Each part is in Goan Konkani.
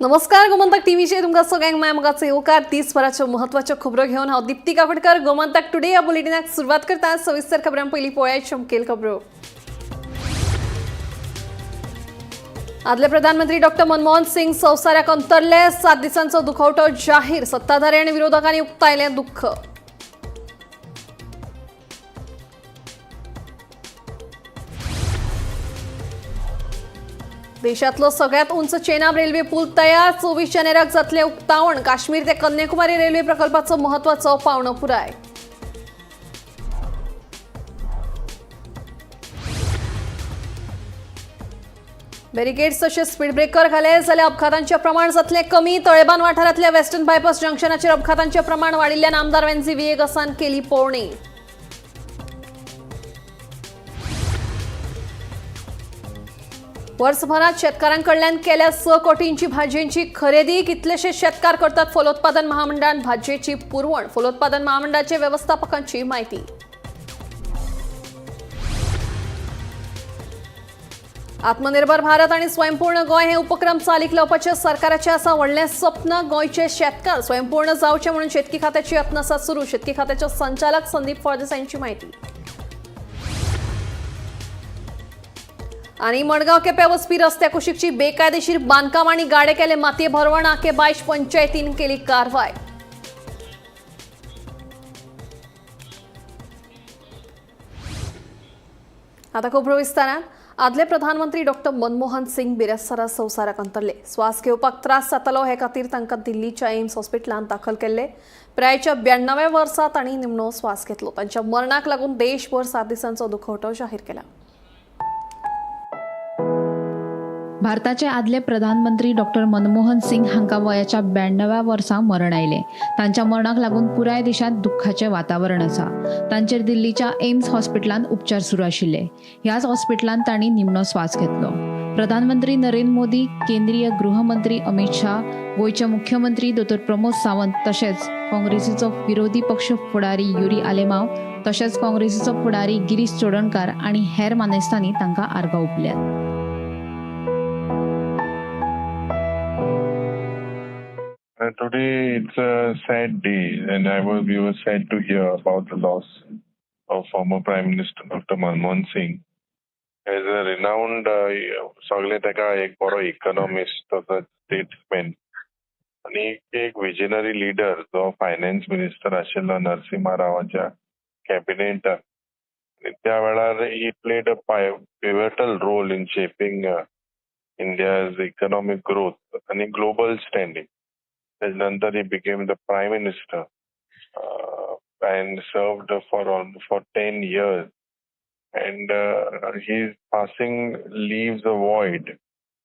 नमस्कार, गोमंतक टीव्हीचेर तुमकां सगळ्यांक माय मोगाचो येवकार. दिसभराच्यो म्हत्वाच्यो खबरो घेवन हांव दीप्ती कापडकर गोमंतक टुडे ह्या बुलेटिनाक सुरवात करता. सविस्तर खबरां पयलीं पळयात मुखेल खबरो. आदले प्रधानमंत्री डॉक्टर मनमोहन सिंग संवसाराक अंतरले. 7 दिसांचो दुखवटो जाहीर. सत्ताधारी आनी विरोधकांनी उक्तायलें दुख्ख. देशातलो सगळ्यात उंच चेनाब रेल्वे पूल तयार. 24 जानेवारीक जातलें उक्तावण. काश्मीर ते कन्याकुमारी रेल्वे प्रकल्पाचो म्हत्वाचो पावणो पुराय. बॅरिकेड्स तशेंच स्पीड ब्रेकर घाले जाल्यार अपघातांचें प्रमाण जातलें कमी. तळेबान वाठारांतल्या वेस्टर्न बायपास जंक्शनाचेर अपघातांचें प्रमाण वाडिल्ल्यान आमदार वेन्झी व्हिएगसान केली पळोवणी. वर्सभरात शेतकारांकडल्यान केल्या 6 कोटींची भाजयेची खरेदी. कितलेशे शेतकार करतात फलोत्पादन महामंडळान भाजयेची पुरवण. फलोत्पादन महामंडळाचे व्यवस्थापकांची माहिती. आत्मनिर्भर भारत आणि स्वयंपूर्ण गोंय हे उपक्रम चालीक लावपाचे सरकाराचे आसा व्हडलें स्वप्न. गोंयचे शेतकार स्वयंपूर्ण जावचे म्हणून शेतकी खात्याची यत्न आसा सुरू. शेतकी खात्याचे संचालक संदीप फळदेसाईंची माहिती. आणि मडगाव केप्या वचपी रस्त्या कुशीकची बेकायदेशीर बांदकाम आणि गाडे केले मातये भरवण. आके बायश पंचायतीन केली कारवाय. आता खबरो विस्तारान. आदले प्रधानमंत्री डॉक्टर मनमोहन सिंग बिरेस्तारा संवसाराक अंतरले. स्वास घेवपाक त्रास जातालो हे खातीर तांकां दिल्लीच्या एम्स हॉस्पिटलांत दाखल केल्ले. पिरायेच्या 92व्या वर्सा तांणी निमणो स्वास घेतलो. तांच्या मरणाक लागून देशभर 7 दिसांचो दुखवटो जाहीर केला. भारताचे आदले प्रधानमंत्री डॉक्टर मनमोहन सिंग हांकां वयाच्या 92व्या वर्सा मरण आयलें. तांच्या मरणाक लागून पुराय देशांत दुख्खाचें वातावरण आसा. तांचेर दिल्लीच्या एम्स हॉस्पिटलांत उपचार सुरू आशिल्ले. ह्याच हॉस्पिटलांत तांणी निमणो स्वास घेतलो. प्रधानमंत्री नरेंद्र मोदी, केंद्रीय गृहमंत्री अमित शाह, गोंयचे मुख्यमंत्री दोतोर प्रमोद सावंत, तशेंच काँग्रेसीचो विरोधी पक्ष फुडारी युरी आलेमाव, तशेंच काँग्रेसीचो फुडारी गिरीश चोडणकार आनी हेर मानेस्तांनी तांकां आर्गां ओंपल्यात. Today it's a sad day, and I was we were sad to hear about the loss of former Prime Minister Dr. Manmohan Singh. As a renowned, सगळे ताका एक बरो इकॉनॉमिस्ट तसोच स्टेट्समॅन आनी एक विजनरी लिडर, जो फायनान्स मिनिस्टर आशिल्लो नरसिंहा रावाच्या कॅबिनेटान आनी त्या वेळार he played a pivotal role in shaping India's economic growth आनी ग्लोबल स्टँडिंग. त्याच्या नंतर he became the prime minister and served for 10 years. And his passing leaves a void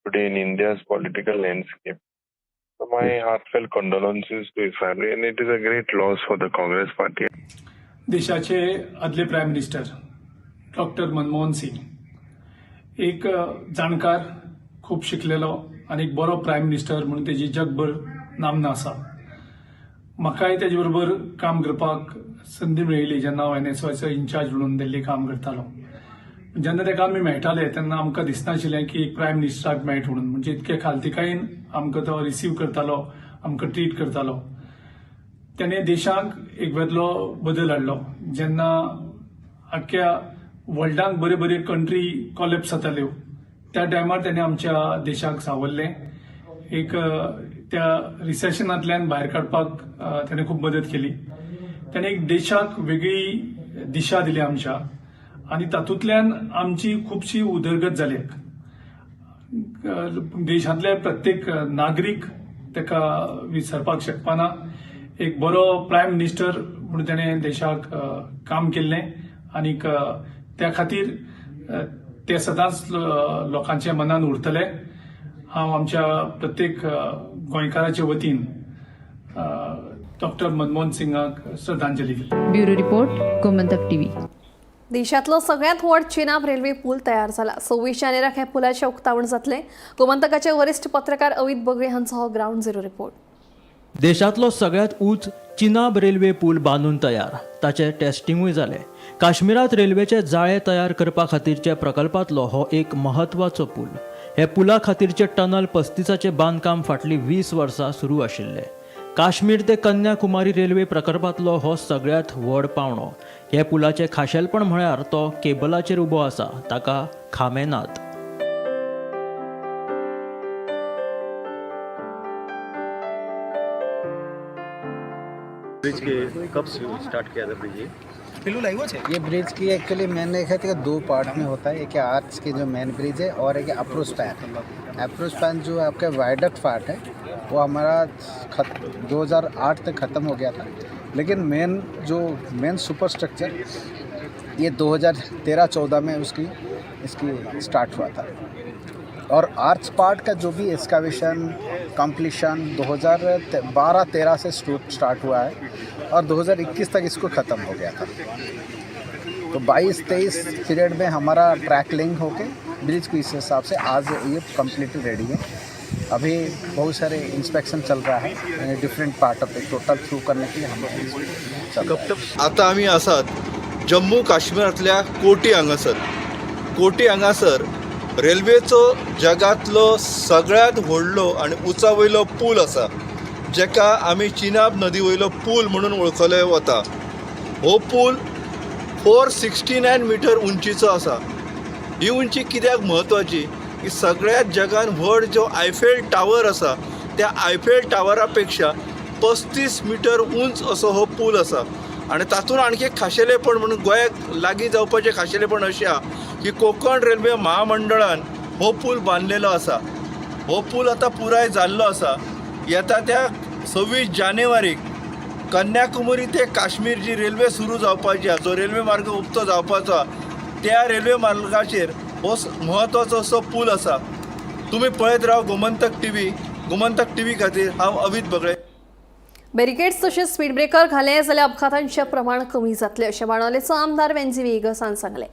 today in India's political landscape. So my heartfelt condolences to his family, and it is a great loss for the Congress party. देशाचे आदले prime minister doctor Manmohan Singh एक जाणकार, खूब शिकलेलो आनी एक बरो प्रायम मिनिस्टर म्हणून तेजी जगभर नामना आसा. म्हाकाय तेजे बरोबर काम करपाक संदी मेळिल्ली, जेन्ना हांव एनएसवायचो इन्चार्ज म्हणून दिल्ली काम करतालो. जेन्ना ताका आमी मेळटाले तेन्ना आमकां दिसनाशिल्लें की एक प्रायम मिनिस्टराक मेळटा म्हणून. म्हणजे इतके खालतीकायेन आमकां तो रिसीव करतालो, आमकां ट्रीट करतालो. त्याने देशाक एक वेगळो बदल हाडलो. जेन्ना आख्ख्या वर्ल्डाक बऱ्यो बऱ्यो कंट्री कॉलेप्स जाताल्यो, त्या टायमार त्याने आमच्या देशाक सावरलें. एक त्या रिसेशनांतल्यान भायर काडपाक त्याने खूब मदत केली. त्याने एक देशाक वेगळी दिशा दिली आमच्या आनी तातूंतल्यान आमची खुबशी उदरगत जाली. देशांतले प्रत्येक नागरीक ताका विसरपाक शकपाना. एक बरो प्रायम मिनिस्टर म्हणून ताणें देशाक काम केल्लें आनीक त्या खातीर ते सदांच लोकांच्या मनान उरतले. हांव आमच्या प्रत्येक गोंयकाराच्या वतीन डॉक्टर मनमोहन सिंगाक श्रद्धांजली दिता. Bureau report, Gomantak TV. देशातलो सगळ्यात व्हड चेनाब रेल्वे पूल तयार जाला. 26 जानेवारीक ह्या पुलाचें उक्तावण जातलें. गोमंतकाचे वरिश्ठ पत्रकार अवित बगळे हांचो हो ग्रावंड झिरो रिपोर्ट. देशांतलो सगळ्यात उंच चिनाब रेल्वे पूल बांदून तयार. ताचें टेस्टिंगूय जालें. काश्मीरांत रेल्वेचे जाळे तयार करपा खातीरच्या प्रकल्पांतलो हो एक म्हत्वाचो पूल. हे पुला खातीरचे टनल 35चें बांदकाम फाटलीं 20 वर्सां सुरू आशिल्लें. काश्मीर ते कन्याकुमारी रेल्वे प्रकल्पांतलो हो सगळ्यांत व्हड पावणो. हे पुलाचें खाशेलपण म्हळ्यार तो केबलाचेर उबो आसा, ताका खांबे नात. ब्रिज के कब स्टार्ट किया था ब्रिज ये? ये ब्रिज की एक्चुअली मेन देखा था, दो पार्ट में होता है। एक आर्च के जो मेन ब्रिज है और एक अप्रोच पैन। अप्रोच पैन जो आपका वायडक्ट पार्ट है वो हमारा खत 2008 तक ख़त्म हो गया था, लेकिन मेन जो मेन सुपर स्ट्रक्चर ये 2013-14 में उसकी इसकी स्टार्ट हुआ था। और आर्च पार्ट का जो भी एक्सकावेशन कंप्लीशन 2012-13 से स्टार्ट हुआ है और 2021 तक इसको ख़त्म हो गया था। तो 22-23 पीरियड में हमारा ट्रैक लिंक होके ब्रिज को इस हिसाब से आज ये कम्प्लीटली रेडी है। अभी बहुत सारे इंस्पेक्शन चल रहा है different part of total through करने के लिए हम चल रहा है। आतां आमी आसात जम्मू काश्मीरांतल्या कोटी हांगासर. कोटी हांगासर रेल्वेचो जगांतलो सगळ्यांत व्हडलो आनी उंचा वयलो पूल आसा, जेका आमी चिनाब नदी वयलो पूल म्हणून वळखले वता. हो पूल 469 मिटर उंचीचो आसा. ही उंची कित्याक म्हत्वाची की सगळ्यात जगान व्हड जो आयफेल टावर आसा त्या आयफेल टावरा पेक्षा 35 मिटर उंच असो हो पूल आसा. आनी तातूंत आणखी एक खाशेलेपण म्हणून गोंयाक लागीं जावपाचें खाशेलेपण अशें आहा की कोंकण रेल्वे महामंडळान हो पूल बांदलेलो आसा. हो पूल आतां पुराय जाल्लो आसा. येता त्या 26 जानेवारीक कन्याकुमारी ते काश्मीर जी रेल्वे सुरू जावपाची आहा, जो रेल्वे मार्ग उक्तो जावपाचो आहा, त्या रेल्वे मार्गाचेर हो म्हत्वाचो असो पूल आसा. तुमी पळयत राव गोमंतक टीव्ही. गोमंतक टीव्ही खातीर हांव अवीत बगळे. बॅरिकेड्स तशेंच स्पीड ब्रेकर घाले जाल्यार अपघातांचें प्रमाण कमी जातलें अशें बाणावलेचो आमदार वेन्झी व्हिएगसान सांगलें.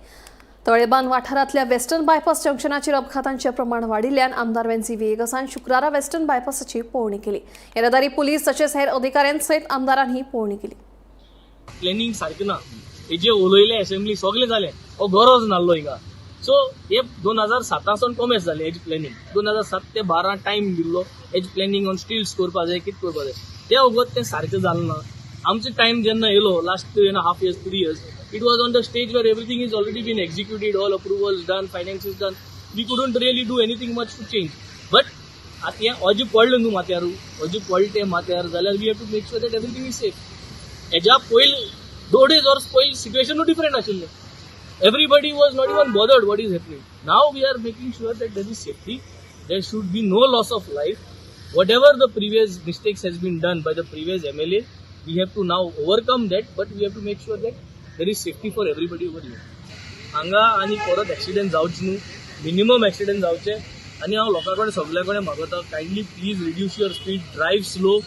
तळेबांद वाठारांतल्या वेस्टर्न बायपास जंक्शनाचेर अपघातांचें प्रमाण वाडिल्ल्यान आमदार वेन्झी व्हिएगसान शुक्रारा वेस्टर्न बायपासाची पळोवणी केली. येरादारी पुलीस तशेंच हेर अधिकाऱ्यां सयत आमदारान ही पळोवणी केली. प्लॅनिंग सारकें ना. हे जे उलयले असेंब्ली सगळें जालें, हो गरज नासलो हिंगा. सो हे 2007 सावन कोमेस जालें हेजी प्लॅनिंग. 2007 ते 12 टायम दिल्लो हेजी प्लॅनिंग ऑन स्टिल्स करपा जाय, कितें करपा जाय. ते वगत तें सारकें जालें ना. आमचो टायम जेन्ना येयलो last 2.5 years, 3 years, it was on the stage where everything is already been executed, all approvals done, finances done. We couldn't really do anything much to change. But आतां हें अजून पडलें न्हू माथ्यार, अजून पडलें तें माथ्यार जाल्यार we have to make sure that everything is safe. हेज्या पयलीं 2.5 वर्स पयलीं सिट्युएशनूय डिफरंट आशिल्लें. Everybody was not even bothered what is happening. Now we are making sure that there is safety, there should be no loss of life. Whatever the previous mistakes has been done by the previous MLA, we have to now overcome that, but we have to make sure that there is safety for everybody over here. हांगा आनी परत एक्सिडेंट जावचे न्हू, मिनिमम एक्सिडेंट जावचे. आनी हांव लोकां कडेन सगल्या कडेन मागता, kindly please reduce your speed, drive slow.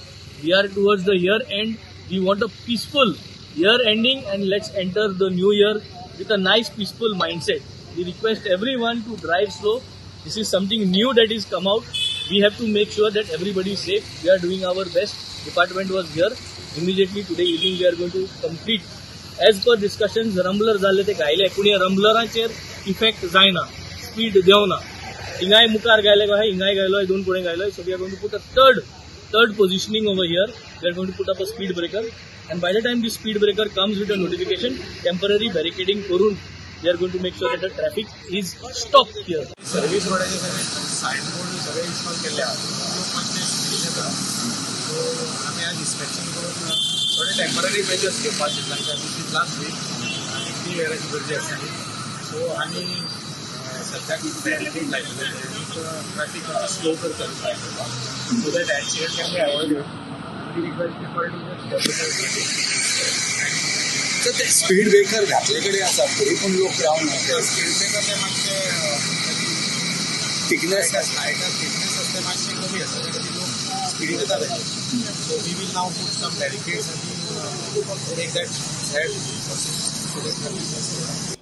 We are towards the year end. We want a peaceful year ending and let's enter the new year with a nice peaceful mindset. We request everyone to drive slow. This is something new that is come out. We have to make sure that everybody is safe. We are doing our best. Department was here. Immediately today evening we are going to complete. As per discussions, rumbler जाल्ले ते घायले, पूण हे रम्बलराचेर इफेक्ट जायना, स्पीड देंवना. हिंगाय मुखार गायले काय, हिंगाय गायलो, दोन फुडें गायलो. So we are going to put a third positioning over here. We are going to put up a speed breaker, and by the time this speed breaker comes with a notification, temporary barricading करून we are going to make sure that the traffic is stopped here. Service रोडाचे सगळे सायन बोर्ड सगळे इन्स्टॉल केल्ले आहा. लोक मातशे स्पिडीन येता. सो आमी आज इन्स्पेक्शन करून थोडे टेंपररी मेजर्स घेवपाक चिंतला, कित्याक this is last week आनी न्यू इयराची गरजी आसतली. सो आमी सद्याक बॅरिकेड लायलेले आनी ट्रॅफिक मातशें स्लो करता so that accident can be avoided. We request people to तर ते स्पीड ब्रेकर घातले कडेन आसा तरी पूण लोक रावना. स्पीड ब्रेकर ते मातशे थिकनेस हायट थिकनेस आसता मातशें कमी आसा, त्या खातीर लोक स्पिडीन येता. So we will now put some barricades आनी make that head so that traffic.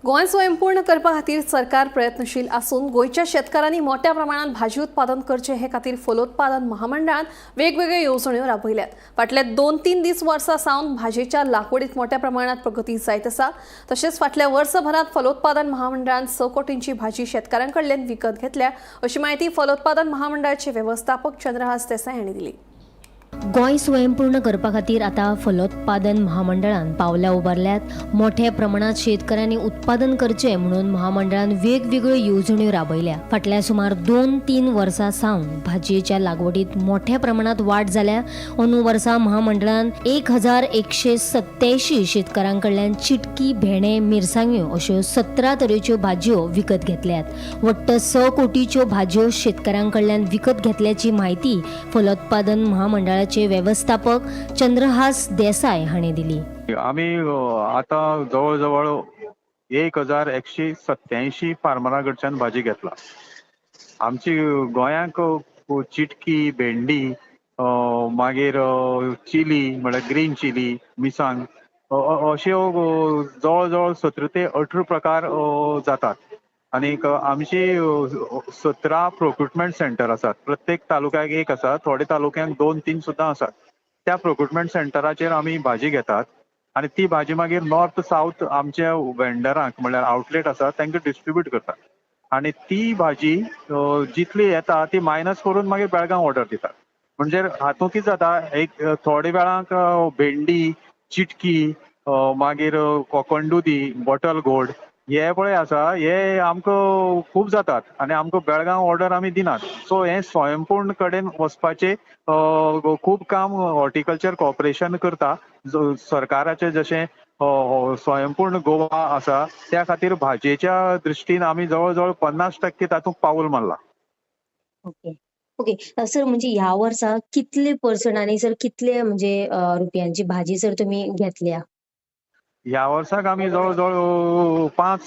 Goa स्वयंपूर्ण करपा खातीर सरकार प्रयत्नशील आसून गोंयच्या शेतकारांनी मोठ्या प्रमाणात भाजी उत्पादन करचें हे खातीर फलोत्पादन महामंडळान वेगवेगळ्यो येवजण्यो राबयल्यात. फाटले 2-3 दीस वर्सां सावन भाजयेच्या लागवडीत मोठ्या प्रमाणात प्रगती जायत आसा. तशेंच फाटल्या वर्सभरात फलोत्पादन महामंडळान 6 कोटींची भाजी शेतकारां कडल्यान विकत घेतल्या अशी माहिती फलोत्पादन महामंडळाचे व्यवस्थापक चंद्रहास देसाय हांणी दिली. गोंय स्वयंपूर्ण करपा खातीर आतां फलोत्पादन महामंडळान पावलां उबारल्यात. मोठ्या प्रमाणात शेतकऱ्यांनी उत्पादन करचें म्हणून महामंडळान वेगवेगळ्यो येवजण्यो राबयल्या. फाटल्या सुमार 2-3 वर्सां सावन भाजयेच्या लागवडीत मोठ्या प्रमाणात वाड जाल्या. अंदू वर्सा महामंडळान 1187 शेतकारां कडल्यान चिटकी, भेंडे, मिरसांग्यो अश्यो 17 तरेच्यो भाजयो विकत घेतल्यात. वट्ट 6 कोटीच्यो भाजयो शेतकारां कडल्यान विकत घेतल्याची म्हायती फलोत्पादन महामंडळाचे व्यवस्थापक चंद्रहास देसाय हांणी दिली. आमी आता जवळ जवळ 1187 फार्मरां कडच्यान भाजी घेतला. आमची गोंयांक चिटकी, भेंडी, मागीर चिली म्हळ्यार ग्रीन चिली, मिरसांग अश्यो जवळ जवळ 17 ते 18 प्रकार जातात. आनीक आमची 17 प्रोक्युरमेंट सेंटर आसात. प्रत्येक तालुक्याक एक आसा, थोडे तालुक्यांक 2-3 सुद्दां आसात. त्या प्रोक्युरमेंट सेंटराचेर आमी भाजी घेतात आनी ती भाजी मागीर नॉर्थ सावथ आमच्या वेंडरांक म्हणल्यार आउटलेट आसा तांकां डिस्ट्रिब्यूट करतात. आनी ती भाजी जितली येता ती मायनस करून मागीर बेळगांव ऑर्डर दितात. म्हणजे हातूंत कितें जाता, एक थोडे वेळाक भेंडी, चिटकी, मागीर कोकणदुदी, बॉटल गोड हे पळय आसा, हे आमकां खूब जातात आनी आमकां बेळगांव ऑर्डर आमी दिनात. सो हे स्वयंपूर्ण कडेन वचपाचें खूब काम हॉर्टिकल्चर कॉर्पोरेशन करता. सरकाराचें जशें स्वयंपूर्ण गोवा आसा त्या खातीर भाजयेच्या दृश्टीन आमी जवळ जवळ 50% तातूंत पावल मारला. ओके ओके सर, म्हणजे ह्या वर्सा कितले पर्संट आनी सर कितले म्हणजे रुपयांची भाजी सर तुमी घेतल्या? ह्या वर्साक आमी जवळ जवळ 5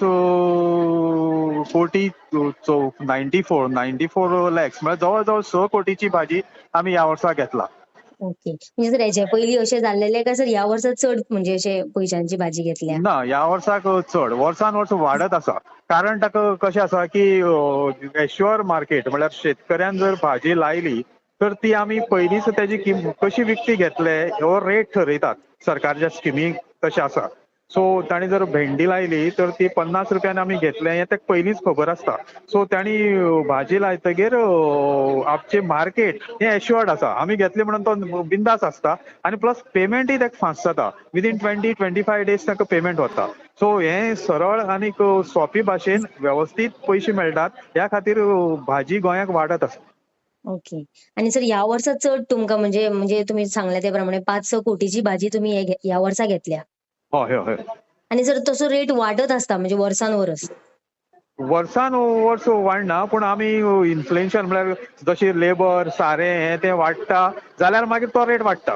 कोटी 94 लॅक्स म्हळ्यार जवळ जवळ 6 कोटीची भाजी आमी ह्या वर्साक घेतला. ओके, म्हणजे सर हेच्या पयलीं अशें जाल्लेलें काय सर ह्या वर्सा चड म्हणजे अशें पयशांची भाजी घेतल्या? ना, ह्या वर्साक चड, वर्सान वर्स वाडत आसा. कारण ताका कशें आसा की एश्युअर मार्केट म्हळ्यार शेतकऱ्यान जर भाजी लायली तर ती आमी पयलींच तेजी कशी विकती घेतले हो रेट ठरयतात सरकारच्या स्किमी तशें आसा. सो ताणी जर भेंडी लायली तर ती 50 रुपयान आमी घेतले हें ताका पयलींच खबर आसता. सो ताणी भाजी लायतगीर आमचें मार्केट हें एश्युअर्ड आसा, आमी घेतले म्हणून तो बिंदास आसता आनी प्लस पेमेंटय ताका फास्ट जाता. विदीन 20-25 डेज ताका पेमेंट वता. सो हें सरळ आनी सोंपी भाशेन वेवस्थीत पयशे मेळटात, ह्या खातीर भाजी गोंयाक वाडत आसा. ओके, आनी सर ह्या वर्सा चड तुमकां म्हणजे म्हणजे तुमी सांगले ते प्रमाणे 5-6 कोटीची भाजी तुमी ह्या वर्सा घेतल्या? हय हय. आनी सर तसो रेट वाडत आसता म्हणजे वर्सान वर्स? वर्सान वर्स वाडना, पूण आमी इन्फ्लेशन म्हळ्यार जशें लेबर, सारें हें तें वाडटा जाल्यार मागीर तो रेट वाडटा.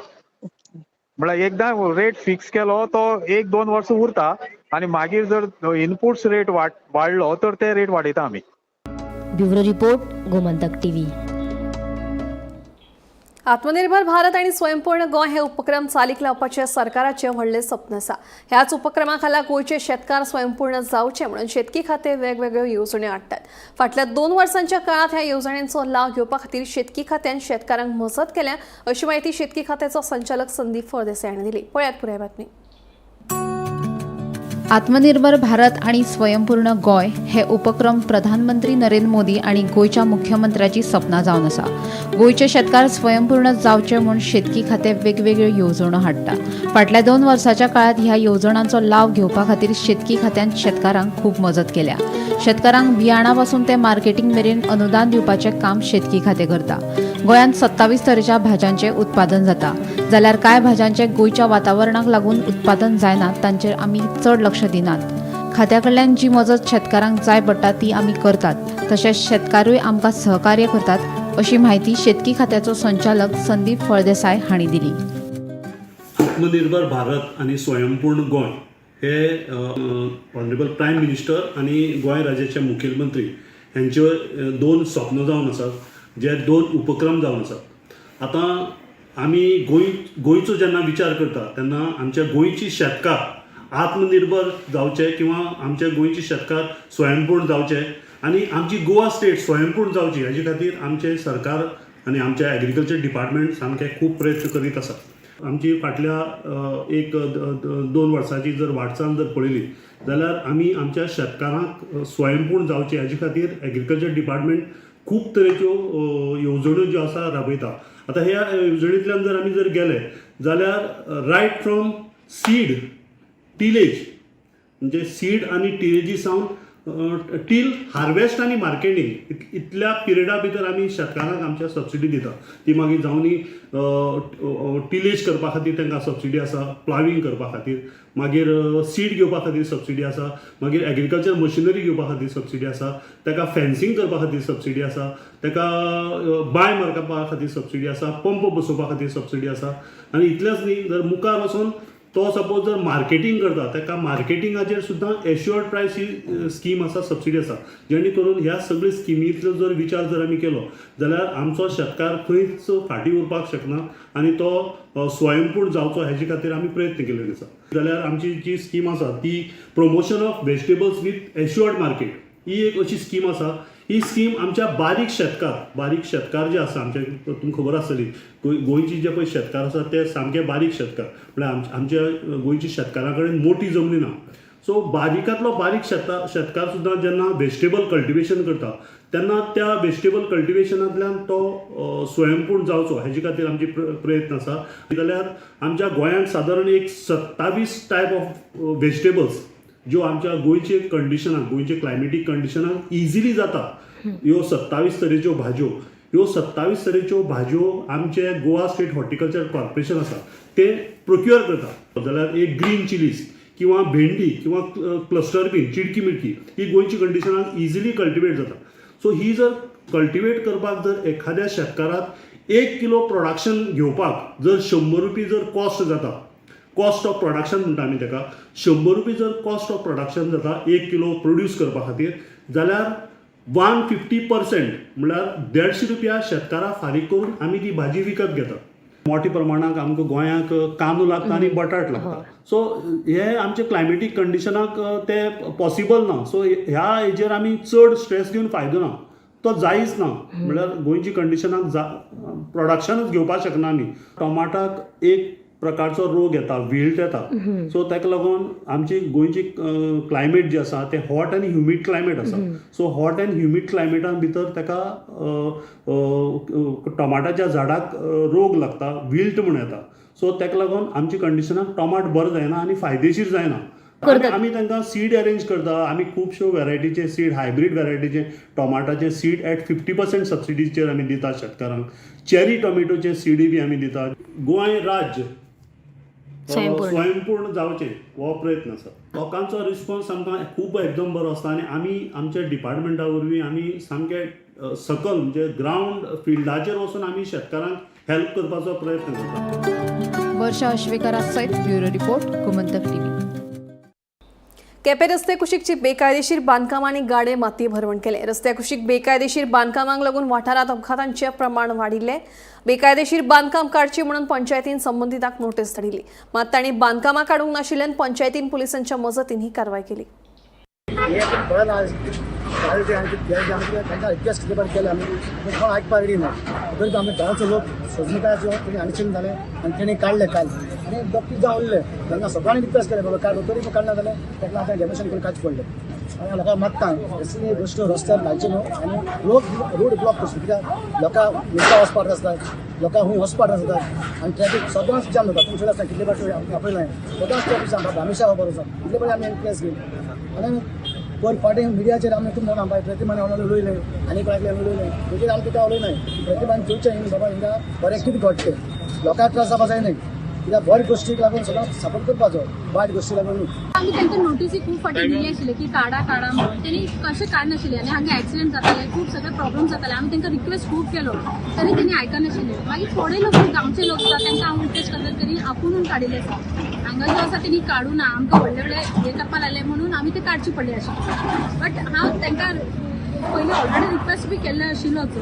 म्हळ्यार एकदां रेट फिक्स केलो तो 1-2 वर्सां उरता आनी मागीर जर इनपुट्स रेट वाडलो तर ते रेट वाडयता आमी. Bureau report, Gomantak TV. आत्मनिर्भर भारत आणि स्वयंपूर्ण गोंय हे उपक्रम चालीक लावपाचे सरकाराचे व्हडले स्वप्न आसा. ह्याच उपक्रमा खाला गोंयचे शेतकार स्वयंपूर्ण जावचे म्हणून शेतकी खाते वेगवेगळ्यो येवजण्यो हाडटात. फाटल्या 2 वर्सांच्या काळात ह्या येवजण्यांचो लाव घेवपा खातीर शेतकी खात्यान शेतकारांक मजत केल्या अशी माहिती शेतकी खात्याचो संचालक संदीप फळदेसाय हांणी दिली. पळयात पुराय बातमी. आत्मनिर्भर भारत आणि स्वयंपूर्ण गोंय हे उपक्रम प्रधानमंत्री नरेंद्र मोदी आणि गोंयच्या मुख्यमंत्र्याची सपनां जावन आसा. गोंयचे शेतकार स्वयंपूर्ण जावचे म्हूण शेतकी खातें वेगवेगळ्यो येवजण्यो हाडटा. फाटल्या 2 वर्सांच्या काळांत ह्या येवजणांचो लाव घेवपा खातीर शेतकी खात्यान शेतकारांक खूब मजत केल्या. शेतकारांक बियाणां पासून ते मार्केटींग मेरेन अनुदान दिवपाचें काम शेतकी खातें करता. गोंयांत 27 तरेच्या भाज्यांचें उत्पादन जाता, जाल्यार कांय भाज्यांचें गोंयच्या वातावरणाक लागून उत्पादन जायना, तांचेर आमी चड लक्ष दिनात. खात्या कडल्यान जी मजत शेतकारांक जाय पडटा ती आमी करतात, तशेंच शेतकारूय आमकां सहकार्य करतात अशी म्हायती शेतकी खात्याचो संचालक संदीप फळदेसाय हांणी दिली. आत्मनिर्भर भारत आनी स्वयंपूर्ण गोंय हे ऑनरेबल प्रायम मिनिस्टर आनी गोंय राज्याचे मुखेलमंत्री हांच्यो 2 स्वप्न जावन आसात, जे 2 उपक्रम जावन आसात. आतां आमी गोंयचो जेन्ना विचार करता तेन्ना आमच्या गोंयची शेतकार आत्मनिर्भर जावचे किंवा आमचे गोंयचे शेतकार स्वयंपूर्ण जावचे आनी आमची गोवा स्टेट स्वयंपूर्ण जावची हाजे खातीर आमचें सरकार आनी आमचें एग्रीकल्चर डिपार्टमेंट सामकें खूब प्रयत्न करीत आसा. आमची फाटल्या 1-2 वर्सांची जर वाटचाल जर पळयली जाल्यार आमी आमच्या शेतकारांक स्वयंपूर्ण जावचे हाजे खातीर एग्रीकल्चर डिपार्टमेंट खूब तरेच्यो येवजण्यो ज्यो आसा राबयता. आतां ह्या येवजणेंतल्यान जर आमी जर गेले जाल्यार रायट फ्रॉम सीड टिलेज म्हणजे सीड आनी टिलेजी सावन टील हार्वेस्ट आनी मार्केटींग इतल्या पिरियडा भितर आमी शेतकारांक आमच्या सबसिडी दिता. ती मागीर जावनी टिलेज करपा खातीर तांकां सबसिडी आसा, प्लावींग करपा खातीर, मागीर सीड घेवपा खातीर सबसिडी आसा, मागीर एग्रीकल्चर मशिनरी घेवपा खातीर सबसिडी आसा, ताका फेन्सींग करपा खातीर सबसिडी आसा, ताका बांय मारपा खातीर सबसिडी आसा, पंप बसोवपा खातीर सबसिडी आसा. आनी इतलेंच न्ही, जर मुखार वचून तो सपोज जर मार्केटींग करता ताका मार्केटिंगाचेर सुद्दां एश्युअर्ड प्रायस ही स्कीम आसा, सबसिडी आसा. जेणे करून ह्या सगळे स्किमींतलो जर विचार जर आमी केलो जाल्यार आमचो शेतकार खंयच फाटीं उरपाक शकना आनी तो स्वयंपूर्ण जावचो हेजे खातीर आमी प्रयत्न केल्ले आसा. जाल्यार आमची जी स्कीम आसा ती promotion of vegetables with assured market ही एक अशी स्कीम आसा. ही स्कीम आमच्या बारीक शेतकार जे आसा, आमच्या तुमकां खबर आसतली गोंयची जे पळय शेतकार आसा ते सामके बारीक शेतकार, म्हळ्यार आमच्या गोंयच्या शेतकारां कडेन मोठी जमनी ना. सो बारीकांतलो बारीक शेतकार सुद्दां जेन्ना वेजिटेबल कल्टिवेशन करता तेन्ना त्या वेजिटेबल कल्टिवेशनांतल्यान तो स्वयंपूर्ण जावचो हेजे खातीर आमची प्रयत्न आसा. जाल्यार आमच्या गोंयांत सादारण एक 27 टायप ऑफ वेजिटेबल्स ज्यो आमच्या गोंयचे कंडिशनाक, गोंयचे क्लायमेटीक कंडिशनाक इजिली जाता, ह्यो 27 तरेच्यो भाजयो, ह्यो 27 तरेच्यो भाजयो आमचे गोवा स्टेट हॉर्टिकल्चर कॉर्पोरेशन आसा ते प्रोक्युअर करता. जाल्यार एक ग्रीन चिलीज किंवा भेंडी किंवा क्लस्टर बीन, चिडकी मिडकी ही गोंयच्या कंडिशनाक इजिली कल्टिवेट जाता. सो ही जर कल्टिवेट करपाक जर एखाद्या शेतकाराक 1 किलो प्रोडक्शन घेवपाक जर 100 रुपये जर कॉस्ट जाता, कॉस्ट ऑफ प्रोडक्शन म्हणटा आमी ताका, 100 रुपये जर कॉस्ट ऑफ प्रोडक्शन जाता 1 किलो प्रोड्यूस करपा खातीर, जाल्यार 150% म्हणल्यार 150 रुपया शेतकाराक फारीक करून आमी ती भाजी विकत घेतात. मोठ्या प्रमाणाक आमकां गोंयांक कांदो लागता आनी बटाट लागता. सो हे आमचे क्लायमेटीक कंडिशनाक ते पॉसिबल ना. सो ह्या हेजेर आमी चड स्ट्रेस घेवन फायदो ना, तो जायच ना. म्हणल्यार गोंयच्या कंडिशनाक प्रोडक्शनूच घेवपाक शकना आमी. टोमाटाक एक प्रकारचो रोग येता, विल्ट येता. सो ताका लागून आमची गोंयची क्लायमेट जी आसा तें हॉट आनी ह्युमीड क्लायमेट आसा. सो हॉट एंड ह्युमीड क्लायमेटान भितर ताका टोमाटाच्या झाडाक रोग लागता, विल्ट म्हूण येता. सो ताका लागून आमच्या कंडिशनाक टोमाट बरो जायना आनी फायदेशीर जायना. आमी तांकां सीड अरेंज करता. आमी खुबश्यो वेरायटीचे सीड, हायब्रीड वेरायटीचे टोमाटाचे सीड एट 50% सबसिडीचेर आमी दिता शेतकारांक. चेरी टोमॅटोचे सीडी बी आमी दिता. गोंय राज्य स्वयंपूर्ण जावचें हो प्रयत्न आसा. लोकांचो रिस्पॉन्स आमकां खूब एकदम बरो आसता आनी आमी आमच्या डिपार्टमेंटा वरवीं आमी सामके सकल म्हणजे ग्रावंड फिल्डाचेर वचून आमी शेतकारांक हेल्प करपाचो प्रयत्न करता. वर्षा अश्वेकरा सयत bureau report, Gomantak TV. Quepem रस्ते कुशीकची बेकायदेशीर बांदकामां आनी गाडे मातये भरवण केले. रस्त्या कुशीक बेकायदेशीर बांदकामांक लागून वाठारांत अपघातांचें प्रमाण वाडिल्लें. बेकायदेशीर बांदकाम काडची म्हणून पंचायतीन संबंदितांक नोटीस धाडिल्ली, मात तांणी बांदकामां काडूंक नाशिल्ल्यान पंचायतीन पुलिसांच्या मजतीन ही कारवाय केली. रिक्वेस्ट कितें केले आमी, कोण आयकपाक रेडी ना. तरी आमी गांवचो लोक सजनिकायचो तेणी अडचण जालें आनी तेणी काडले काल आनी दोग जावन उरले. तांकां सगळ्यांनी रिक्वेस्ट केलें बाबा काड, तरी काडना जालें. ताका लागून डेमोशन करून काडचें पडलें. आनी लोकांक मागता असली गोश्ट रस्त्यार घालचे न्हू आनी लोक रोड ब्लॉक करचो, कित्याक लोकांक मिरसांग वचपाक आसता, लोकांक खूंय वचपाक आसता आनी ट्रॅफीक सदांच जाम जाता. तुमचे आसता कितले फावटी आपयलें, सदांच ट्रॅफीक जाम जाता, हमेशा खबर आसा. इतले फावटी आमी रिक्वेस्ट केली आनी पयर फाटीं मिडियाचेर आमी तुमकां आमकां प्रतिमान उलयलें आनी कोणाकल्यान उलयलें, तेजेर आमी कितें उलयनाय. प्रतिमान चोवचें न्ही बाबा हिंगा बरें कितें घडटें, लोकांक त्रास जावपा जायना, कित्याक बऱ्या गोश्टीक लागून सदांच सपोर्ट करपाचो, वायट गोश्टीक लागून न्हू. आमी तांकां नोटीसी खूब फावटी दिली आशिल्ली की काडा काडा म्हणून, तेणी कशें काडनाशिल्ले आनी हांगा एक्सिडंट जाताले, खूब सगळे प्रॉब्लम जाताले. आमी तांकां रिक्वेस्ट खूब केलो तरी तेणी आयकनाशिल्ले. मागीर थोडे लोक गांवचे लोक आसा तांकां हांव रिक्वेस्ट करता तेणी आपुणून काडिल्ले आसा. हांगा जो आसा तेणी काडूं ना, आमकां व्हडले व्हडले हे करपा लागले म्हणून आमी ते काडचे पडले आशिल्ले. बट हांव तांकां पयलीं ऑलरेडी रिक्वेस्ट बी केल्ले आशिल्लोच.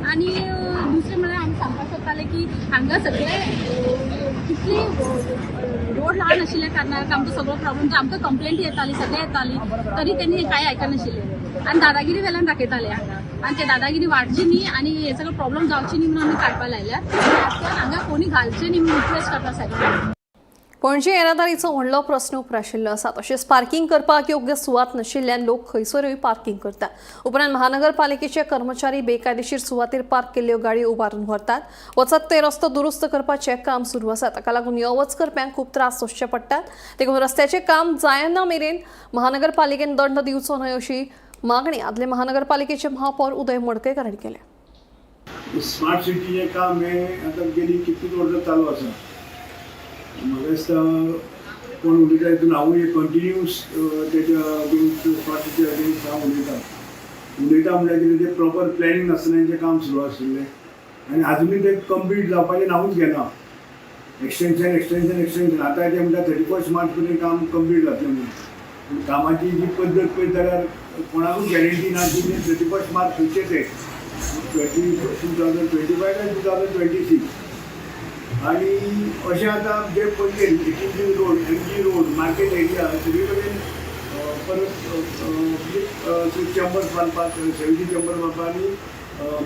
आनी दुसरें म्हळ्यार आमी सांगपाक सोदताले की हांगा सगळे कितले रोड रोड ल्हान आशिल्ल्या कारणान आमकां सगळो प्रॉब्लम, आमकां कंप्लेंट येताली, सगळें येताली, तरी तेणी कांय आयकनाशिल्लें आनी दादागिरी वेल्यान दाखयताले हांगा. आनी ते दादागिरी वाडची न्ही आनी हे सगळो प्रॉब्लम जावची न्ही म्हणून आमी काडपाक लायल्या. हांगा कोणी घालचे न्ही म्हणून रिक्वेस्ट करता सगळ्यांक. पणजे येरादारीचो व्हडलो प्रस्न उप्राशिल्लो आसा. तशेंच पार्किंग करपाक योग्य सुवात नाशिल्ल्यान लोक खंयसरूय पार्किंग करतात. उपरांत महानगरपालिकेचे कर्मचारी बेकायदेशीर सुवातेर पार्क केल्ल्यो गाडयो उबारून व्हरतात. वचत ते रस्तो दुरुस्त करपाचें काम सुरू आसा. ताका लागून यो वच करप्यांक खूब त्रास सोंसचे पडटात. देखून रस्त्याचें काम जायना मेरेन महानगरपालिकेन दंड दिवचो न्हय अशी मागणी आदले महानगरपालिकेचे महापौर उदय मडकयकर हांणी केल्या. स्मार्ट सिटीचें काम हें आतां गेली कितलीं वर्सां चालू आसा. म्हाका दिसता कोण उलयता हितून हांवूय कंटिन्यूस तेच्या अगेन्स्ट, स्मार्ट सिटी अगेन्स्ट हांव उलयता. उलयता म्हणल्यार कितें, तें प्रॉपर प्लॅनिंग नासतना तें काम सुरू आशिल्लें आनी आजुनूय तें कंप्लीट जावपाचें नांवूच घेना. Extension extension extension. आतां तें म्हणटा 31 मार्च मेरेन काम कंप्लीट जातलें म्हणून. पूण कामाची जी पद्दत पळयत जाल्यार कोणाकूच गॅरंटी ना की 31 मार्च खंयचे ते 2025 काय 2026. आनी अशें आतां जे Panaji 18 road, MG road, market area सगळे कडेन परत चेंबर्स बांदपाक, 70 चेंबर बांदपाक आनी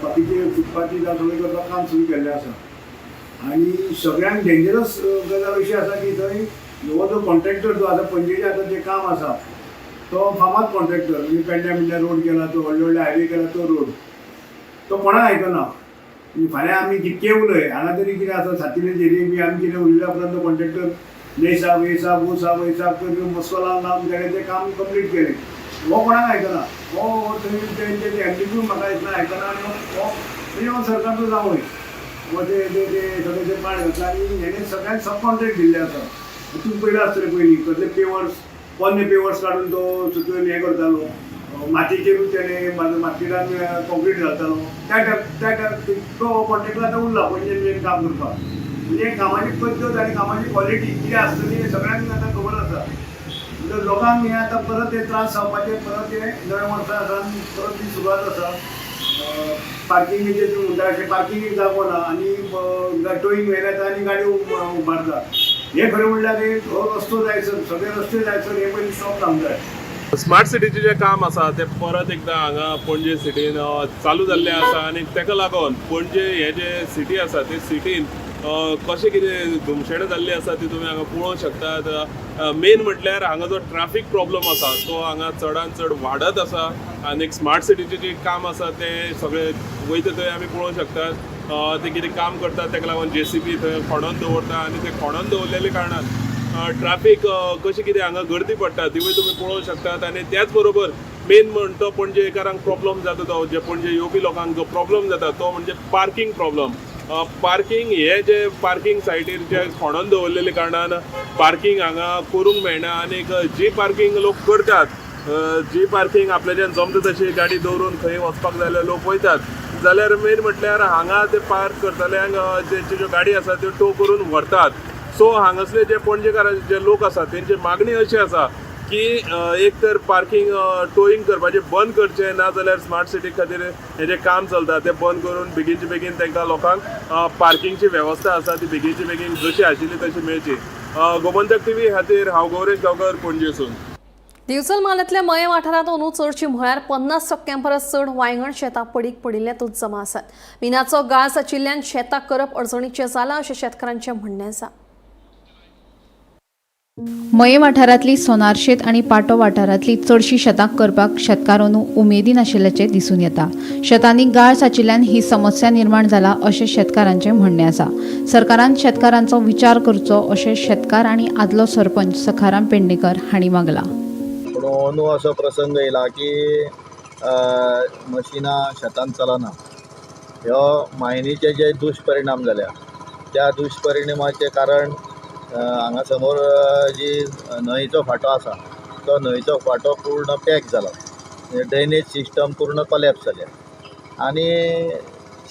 बाकीचे फुटपाथी जावं सगळें करपाक काम सुरू केल्लें आसा. आनी सगळ्यांक डेंजरस गजाल अशी आसा की थंय हो जो कॉन्ट्रॅक्टर जो आतां पणजेचें आतां जें काम आसा तो फामाद कॉन्ट्रॅक्टर, म्हणजे पेडण्या बिडण्या रोड केला, तो व्हडले व्हडले हायवे केला, तो रोड तो कोणाक आयकना. फाल्यां आमी कितकें उलय हांगा तरी कितें आसा सातिले एरिये बी आमी कितें उलयल्या उपरांत तो कॉन्ट्रॅक्टर ये साहब ये साहब वो साहब ये साहब करून मस्को लावन लावन तेणें तें काम कंप्लीट केलें. हो कोणाक आयकना. हो थंय तेंचे एमडीकूय म्हाका दिसना आयकना. आनी हो म्हणजे हो सरकारचो जावंय हो ते सगळें ते पाड घातला आनी हेणें सगळ्यांक सब कॉन्ट्रॅक्ट दिल्लें आसा. तुमी पयलें आसतलें पयलीं कसले पेवर्स, पोन्ने पेवर्स काडून तो सकयल हें करतालो, मातयेचेरूच तेणें मार्केटान कॉन्क्रीट घालतालो. त्या टायप तो कॉन्ट्रॅक्टर आतां उरला पणजे मेन काम करपाक. म्हणजे कामाची पद्दत आनी कामाची क्वॉलिटी कितें आसतली हें सगळ्यांक आतां खबर आसा. म्हणजे लोकांक हें आतां परत हे त्रास जावपाचे, परत हे नव्या वर्सा सावन परत ती सुरवात आसा. पार्किंगेचेर तुमी म्हणटा अशें पार्किंगेक जागो ना आनी टोईंग व्हेल्यात आनी गाडयो उबारता. हें खरें म्हणल्यार हो रस्तो जायसर, सगळे रस्ते जायसर हे पयलीं स्टॉप जावंक जाय. स्मार्ट सिटीचें जें काम आसा तें परत एकदां हांगा पणजे सिटीन चालू जाल्लें आसा आनी ताका लागून पणजे हे जे सिटी आसा ते सिटीन कशें कितें धुमशेणां जाल्लीं आसा ती तुमी हांगा पळोवंक शकतात. मेन म्हटल्यार हांगा जो ट्राफीक प्रॉब्लम आसा तो हांगा चडान चड वाडत आसा आनी स्मार्ट सिटीचें जें काम आसा तें सगळें वयता थंय आमी पळोवंक शकतात. ते कितें काम करतात ताका लागून JCB थंय खणोन दवरता आनी ते खणोन दवरलेले कारणान ट्राफीक कशें कितें हांगा गर्दी पडटा तिवूय तुमी पळोवंक शकतात. आनी त्याच बरोबर मेन म्हण तो पणजेकारांक प्रॉब्लम जाता, तो जे पणजे येवपी लोकांक जो प्रॉब्लम जाता तो म्हणजे पार्किंग प्रॉब्लम. पार्किंग हे जे पार्किंग सायटीर जे खणोन दवरलेले कारणान पार्किंग हांगा करूंक मेळना आनी जी पार्किंग लोक करतात, जी पार्किंग आपल्याच्यान जमता तशी गाडी दवरून खंय वचपाक जाय जाल्यार लोक वयतात, जाल्यार मेन म्हटल्यार हांगा ते पार्क करतल्यांक तेंच्यो ज्यो गाडी आसा त्यो टो करून व्हरतात. सो हांगासले जे पणजेकार जे लोक आसा तेंची मागणी अशी आसा की एक तर पार्किंग टोईंग करपाचें बंद करचें, ना जाल्यार स्मार्ट सिटी खातीर हें जें काम चलता तें बंद करून बेगीनचे बेगीन तांकां लोकांक पार्किंगची वेवस्था आसा ती बेगीनचे बेगीन जशी आशिल्ली तशी मेळची. गोमंतक टीव्ही खातीर हांव गौरेश गांवकर, पणजेसून. दिवचल म्हालांतल्या मयें वाठारांत अंदू चडशी म्हळ्यार 50% परस चड वायंगण शेतां पडीक पडिल्ल्यांतूच जमा आसात. मिनाचो गाळ साचिल्ल्यान शेतां करप अडचणीचें जालां अशें शेतकारांचें म्हणणें आसा. मयें वाठारांतली सोनारशेत आनी पाटो वाठारांतली चडशी शेतां करपाक शेतकार अंदू उमेदीन आशिल्ल्याचें दिसून येता. शेतांनी गाळ साचिल्ल्यान ही समस्या निर्माण जाला अशें शेतकारांचें म्हणणें आसा. सरकारान शेतकारांचो विचार करचो अशें शेतकार आनी आदलो सरपंच सखाराम पेडणेकर हांणी मागलां. पूण अंदू असो प्रसंग येयला की मशिनां शेतान चलना. ह्यो मायनीचे जे दुश्परिणाम जाल्या त्या दुश्परिणामाचें कारण हांगा समोर जी न्हंयचो फांटो आसा तो न्हंयचो फांटो पूर्ण पॅक जाला, ड्रेनेज सिस्टम पूर्ण कोलॅप्स जाल्या आनी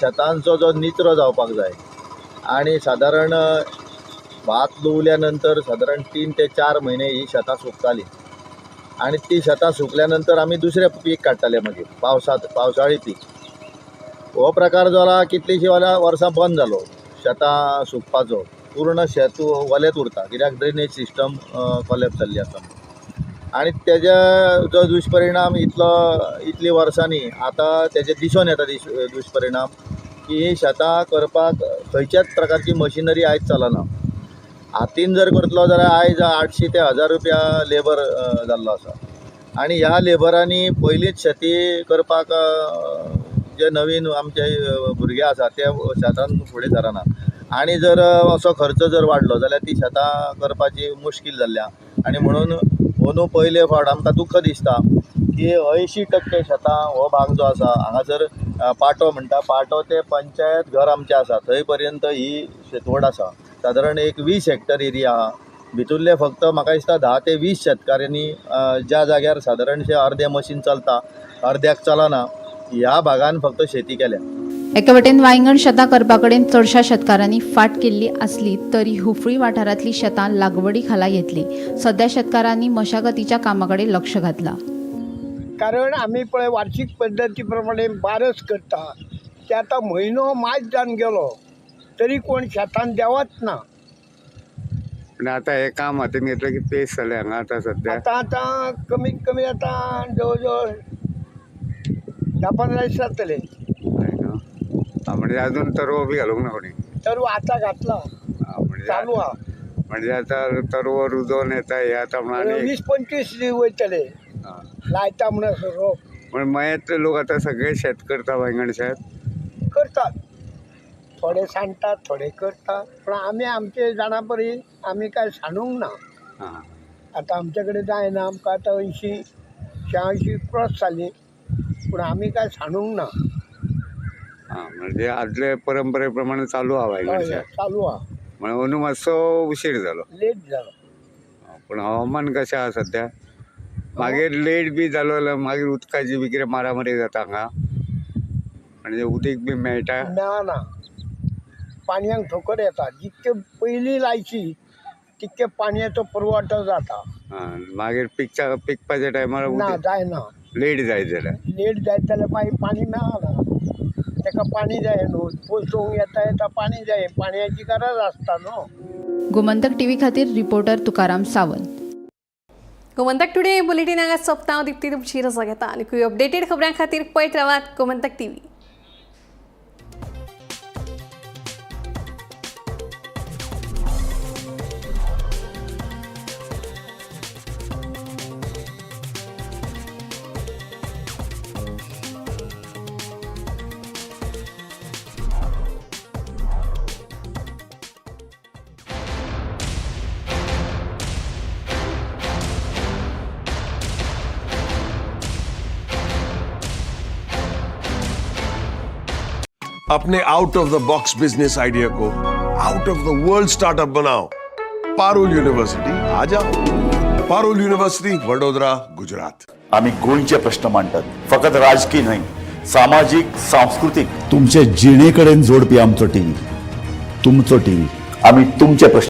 शेतांचो जो निचरो जावपाक जाय आनी सादारण भात लुवल्या नंतर सादारण 3 ते 4 म्हयने ही शेतां सुकतालीं आनी ती शेतां सुकल्या नंतर आमी दुसरें पीक काडटाले मागीर पावसाळी पीक. हो प्रकार जाला कितलींशीं वर्सां बंद जालो शेतां सुकपाचो. पूर्ण शेत वलेंच उरता, कित्याक ड्रेनेज सिस्टम कोलॅप्स जाल्ली आसा. आनी तेज्या जो दुश्परिणाम इतलो इतली वर्सांनी आतां तेजे दिसून येता दुश्परिणाम की ही शेतां करपाक खंयच्याच प्रकारची मशिनरी आयज चलना. हातीन जर करतलो जाल्यार आयज 800 ते 1000 रुपया लेबर जाल्लो आसा आनी ह्या लेबरांनी पयलींच शेती करपाक जे नवीन आमचे भुरगे आसा ते शेतान फुडें सरना आनी जर असो खर्च जर वाडलो जाल्यार ती शेतां करपाची मुश्कील जाल्ली आसा. आनी म्हणून अंदू पयले फावट आमकां दुख्ख दिसता की 80% शेतां हो भाग जो आसा हांगासर पाटो म्हणटा, पाटो ते पंचायत घर आमचें आसा थंय पर्यंत ही शेतवड आसा. सादारण एक 20 हेक्टर एरिया आहा, भितुल्ले फक्त म्हाका दिसता 10 ते 20 शेतकाऱ्यांनी ज्या जाग्यार सादारणशें अर्दें मशीन चलता अर्द्याक चलना ह्या भागान फक्त शेती केल्या. एके वटेन वांयगण शेतां करपा कडेन चडशा शेतकारांनी फाट केल्ली आसली तरी हुफळी वाठारांतली शेतां लागवडी खाला येतली. सध्या शेतकारांनी मशागतीच्या कामा कडेन लक्ष घातलां. कारण आमी पळय वार्षिक पद्दती प्रमाणे बारस करता ते आतां म्हयनो मार्च जावन गेलो तरी कोण शेतान देंवत ना. आतां हें काम हातीन घेतलें की पेस जालें हांगा आतां सद्या आतां आतां कमीत कमी आतां जवळ जवळ 10-15 दीस जातले. म्हणजे अजून तरवो बी घालूंक ना कोणी? तरवो आतां घातला, चालू आहा. म्हणजे आतां तरवो रुजोवन येता हे आतां म्हणून 20-25 दीस वयतले लायता म्हणून रोप. पण मयेंतले लोक आतां सगळे शेत करता, वांयगण शेत करतात, थोडे सांडटात थोडे करतात, पूण आमी आमचे जाणा परी आमी कांय सांडूंक ना. आतां आमचे कडेन जायना, आमकां आतां 80-86 क्रॉस जाली पूण आमी कांय सांडूंक ना. म्हणजे आदले परंपरे प्रमाणे चालू आहा वांयगण शेत, चालू आहा. म्हणून अंदू मातसो उशीर जालो, लेट जालो. पूण हवामान कशें आहा सद्या? मागीर लेट बी जालो जाल्यार मागीर उदकाची बी कितें मारामारी जाता हांगा, म्हणजे उदीक बी मेळटा? मेळना, पाणयाक ठोकर येता. जितके पयलीं लायची तितके पाणयाचो पुरवठो जाता. मागीर पिकपाच्या टायमार ना जायना, लेट जायत जाल्यार, लेट जायत जाल्यार मागीर पाणी मेळना. ताका पाणी जाय न्हू, पोसोवंक येता येता पाणी जाय, पाणयाची गरज आसता न्हू. गोमंतक टीव्ही खातीर reporter Tukaram Sawant. Gomantak today bulletin हांगा सोंपता. हांव दीप्ती तुमची रजा घेता आनी अपडेटेड खबरां खातीर पळयत रावात गोमंतक टीव्ही. अपने out of the box business idea को out of the world startup बनाओ. पारुल यूनिवर्सिटी आ जाओ. पारुल यूनिवर्सिटी, वडोदरा, गुजरात. आमी गोंयचे प्रश्न मांडटात, फकत राजकीय न्हय, सामाजीक, सांस्कृतीक, तुमचे जिणे कडेन जोडपी आमचो टीव्ही, तुमचो टीव्ही. आमी तुमचे प्रश्न